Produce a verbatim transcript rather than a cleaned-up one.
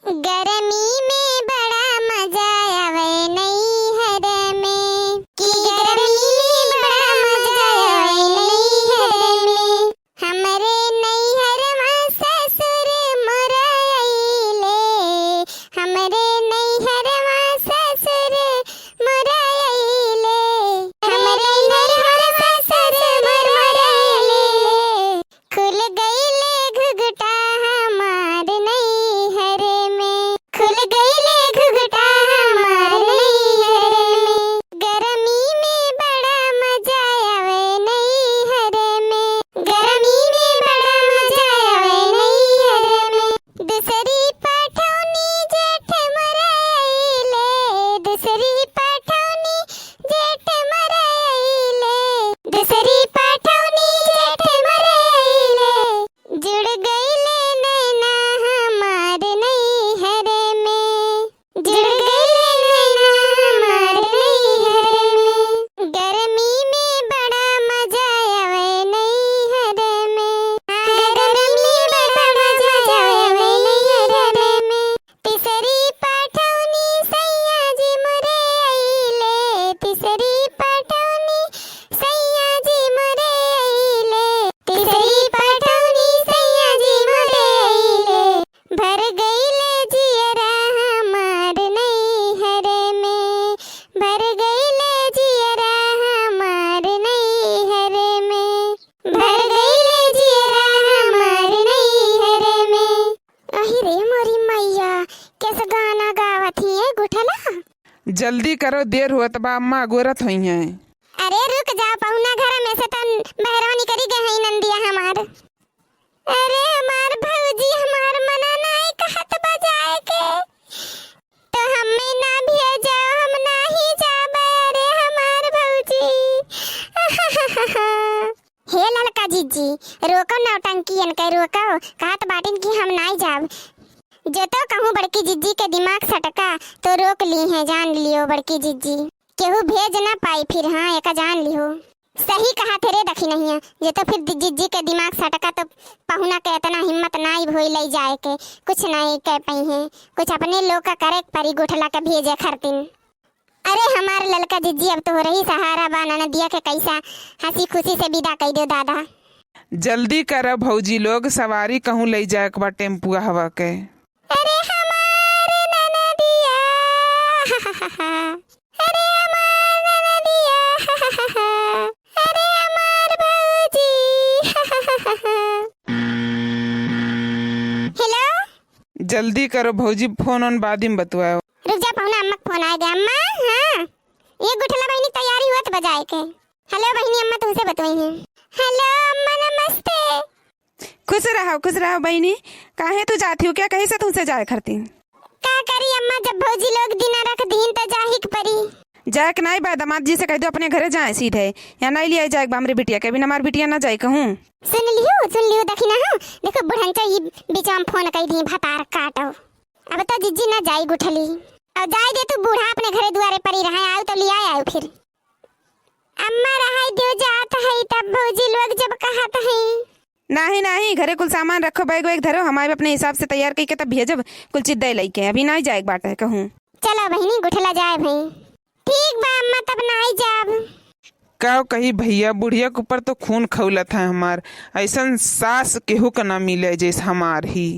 गरमी में बड़ा मजा आवे नैहर में, कि गरमी में बड़ा मजा आवे नैहर में। हमरे नैहरवा ससुर मोर अइले, हमरे नैहरवा ससुर मोर अइले, हमरे नैहरवा ससुर मोर अइले। खुल गइले घुघुटा हमार नैहर में, खुल गइले घुघुटा हमार नैहर में। गरमी में बड़ा मजा आवे नैहर में, गरमी में बड़ा मजा आवे नैहर में। दूसरी पठौनी जेठ मोर अइले, दूसरी पठौनी जेठ मोर अइले, दूसरी पठौनी जेठ मोर अइले। जुड़ गइले नैना हमार नैहर में, जुड़ गइले नैना हमार नैहर में। गरमी में बड़ा मजा आवे नैहर में, हाँ, गरमी में बड़ा मजा आवे नैहर में। तीसरी पठौनी सैया जी मोरे अइले, तीसरी पठौनी सैया जी मोरे अइले, तीसरी पठौनी सैया जी मोरे अइले। भर गइले जियरा हमार नैहर में, भर गइले जियरा हमार नैहर में, भर गइले जियरा हमार नैहर में। अहि रे मोरी मैया, कैसे गाना गावत ही है गुठला? जल्दी करो, देर होत बा, अम्मा अगोरत होइहैं। अरे रुक जाओ पहुना, घर में से तन बहरवा निकरी गए हैं नंदिया हमार। अरे हमार भौजी, हमार मना नाई कहत बा जाए के, तो हमें ना भेजो, हम नाही जाबे। अरे हमार भौजी। हे ललका जिज्जी, रोको नौटंकी इनके, रोको। कहत बाटिन कि हम नाई जाब। जो तो कहूँ बड़की जिज्जी के दिमाग सटका, तो रोक ली है, जान लियो बड़की जिज्जी। केहू भेज ना पाई फिर, हाँ, एका जान लिहो। सही कहत है रे दखिनहिया, जे तो फिर दि-, जिज्जी के दिमाग सटका तो पहुना के इतना हिम्मत नाई होई लई जाए के, कुछ नाई कह पइहैं, कुछ अपने लोग का करे के परी गुठला के भेजे खरतिन। अरे हमार ललका जिज्जी, अब तोहरे ही सहारा बा, ननदिया के कैसा हँसी खुशी से विदा कई दो दादा। जल्दी करा भौजी लोग, सवारी कहूँ लई जाए के बा टेम्पुआ हवा के। अरे हमार ननदिया, अरे हमार ननदिया, अरे हमार भौजी। हेलो। जल्दी करो भौजी, फोन ओन बाद में बतवाओ। रुक जा पहुना, अम्मा के फोन आए गए। अम्मा, हाँ, ये गुठला बहिनी तैयारी हुआ तो बजाए के। हेलो बहिनी, अम्मा तुमसे बतवाई हैं। हेलो अम्मा, नमस्ते। खुश रहो, खुश रहो बहिनी। काहे तू जात हो, क्या कहे से तुमसे जाए खरती? का करी अम्मा, जब भौजी लोग दिना रख दीन त जाही के परी। जाए के नाई बा, दामाद जी से कह दो अपने घरे जाए सीधे, यहाँ नाई लिया जाए बा हमरे बिटिया के, बिना हमार बिटिया ना जाए कहूँ। सुन लियो, सुन लियो, देखी ना हो, देखो बुढ़नचा ई बीच में फोन कई दी, भतार काटो। अब तो जिज्जी ना जाई गुठली, अब जाए दे तू बूढ़ा अपने घरे दुआरे परी रहे, आऊ तो लिया आऊ फिर। अम्मा रहाई दियो जात है, तब भौजी लोग जब कहत है। नाही, नाही, घरे कुल सामान रखो, बैग वैग धरो, हम आइब अपने हिसाब से तैयार कइके तब भेजब, कुल चीज दे लइके, अभी नाही जाए के बाटे कहूँ। चलो बहिनी, गुठला जाए भाई। ठीक बा अम्मा, तब नाही जाब। का कही भैया, बुढ़िया के ऊपर तो खून खौलत है हमार, ऐसन सास केहू के ना मिले जैसे हमार ही।